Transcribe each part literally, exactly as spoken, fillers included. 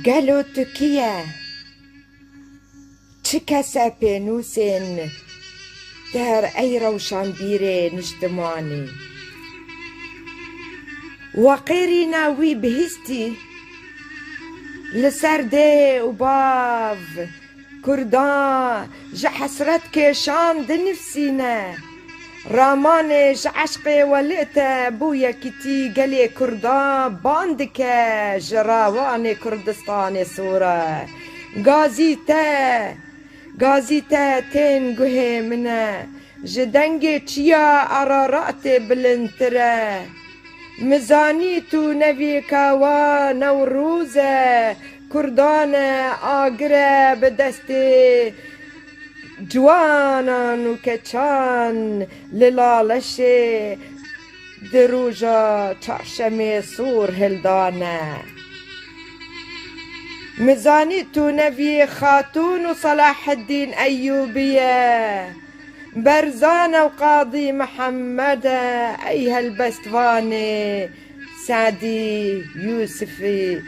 Gelo tu kî ye? Çi kes e pênûsên te ey rewşanbîrê niştimanî? Weqêrîna wî bihîstî li ser dê û bav Kurdan ji hesret kêşan dinivsîne. Ramanê ji eşqê welê te bo yekîtî gelê Kurdan ban dike ji rawanê Kurdistanê sor e. Gazî te, gazî te tên guhê min e. Ji dengê çiya Araratê bilindtir e. Mi zanî tu nevî kawa Newroz e, Kurdan e, agir e bi destê ciwanan û keçan li Laleşê di roja çarşemê sor hildane. Mi zanî tu nevî Xatûn û Selaheddîn Eyyûbî ye. Berzan ew Qadî Mihemed e, ey helbestvanê Sedî Yûsifî.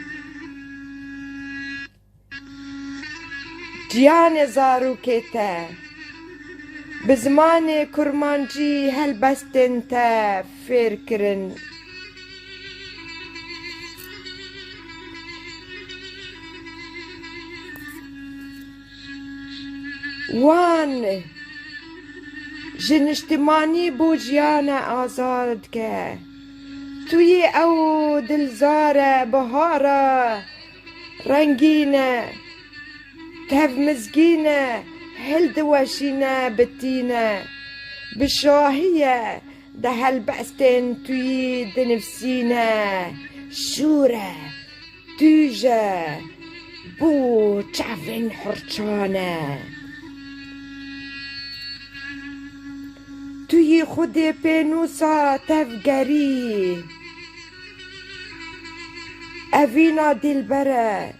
Ciyanê zarokê te bi zimanê kurmancî helbestên te fêr kirin. Wan ji niştimanî bo jiyana azad ke. Tu yî ew dilzar e, bihara rengîn e, tev mizgîn e, hildiweşîne, bitîne. Bi şahî ye, di helbestên tu yî dinivsîne. Şûr e, tûj e, bo çavên hurçan e. Tu yî xwedê pênûsa tevgerî. Evîna dîlber e,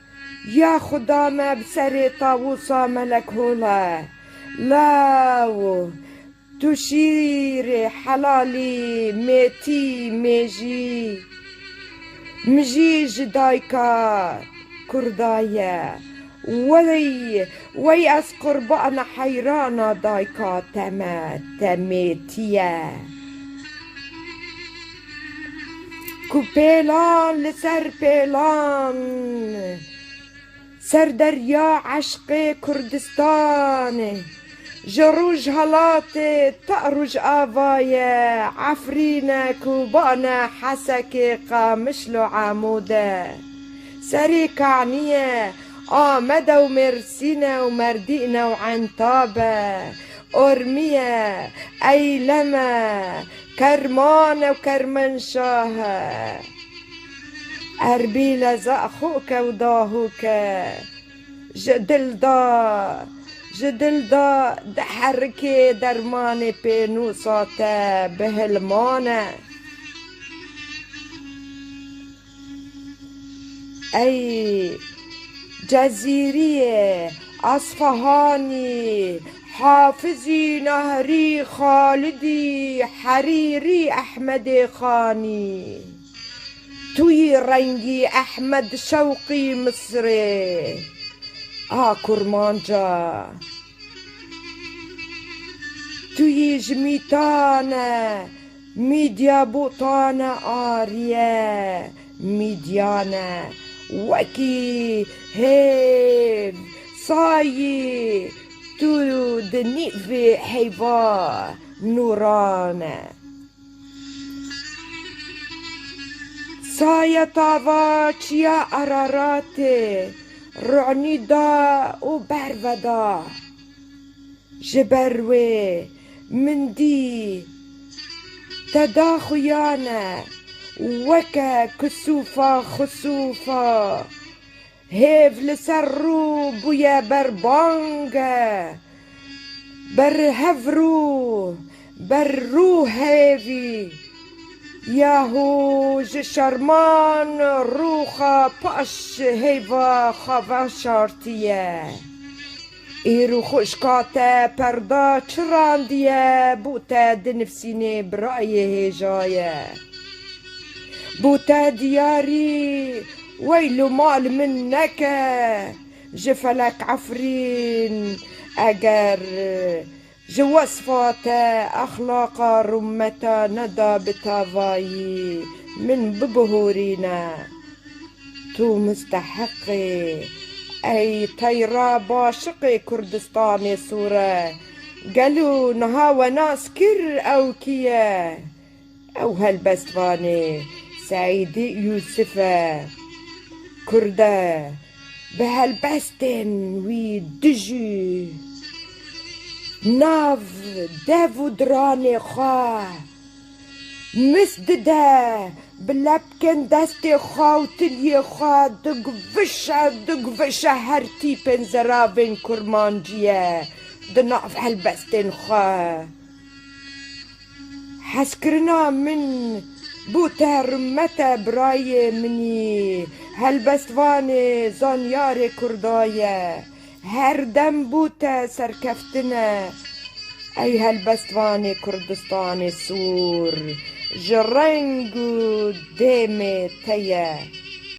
ya xuda me bi serê tawûsa Melek Hol e. Law, tu şîrê helalî, mêtî, mêjî. Min jî ji dayika Kurda ye. Wey, wey ez qurbana heyrana dayika te me, te mêtî ye. Ku pêlan li ser pêlan, ser derya eşqê Kurdistanê, ji Rojhelatê ta Rojava ye, Efrîn e, Koban e, Hesekê, Qamişlo, Amûd e, Serê Kanî ye, Amed e û Mêrsîn e û Merdîn e û Entab e, Ormî ye, Eylem e, Kerman e û Kermenşah e. Erbîl e, Zaxok e û Dahok e. Ji dil da, ji dil da diherikê dermanê pênûsa te bi hilman e. Ey Cezîriyê, Asfahanî, Hafizî, Nahrî, Xalidî, Herîrî, Ehmedê Xanî. Tu yî rengî Ehmed Şewqî Misrê a kurmanca. Tu yî ji Mîtan e, Mîdya, Botan e, Ariye, Mîdyan e. Wekî hêv, sayî, tu di nîvê heyva nûran e. Saya tava çiya Araratê, ru'nî da û berve da. Ji ber wê min dî te da xuyan e, weke kisûfa xisûfa. Hêv li ser rû bûye berbang e, ber hev rû, ber rû hêvî. Yahu ji şerman rûxa paş heyva xwe veşartiye. Îro xwişka te perda çi randiye, bo te dinivsînê birayê hêja ye. Bo te diyarî Weyl û mal min neke ji felek Efrîn, eger ji wesfa te, exlaqa rûmeta neda bi tavayî, min bibihûrîne. Tu misteheqê, ey teyra başiqê Kurdistanê Sûr e. Gelo niha we nas kir ew kî ye? Ew helbestvanê Seîdî Yûsif e. Kurd e, bi helbestên wî dijî nav dev û diranê xwe mis dide, bi lepkên destê xwe û tiliyê xwe digvişe, digvişe her tîpên zeravên kurmancî ye di nav helbestên xwe. Hezkirina min bo te rûmeta birayê min î, helbestvanê zanyarê Kurda ye. Her dem bo te serkeftin e. Ey helbestvanê Kurdistanê Sûr, ji reng û dêmê te ye.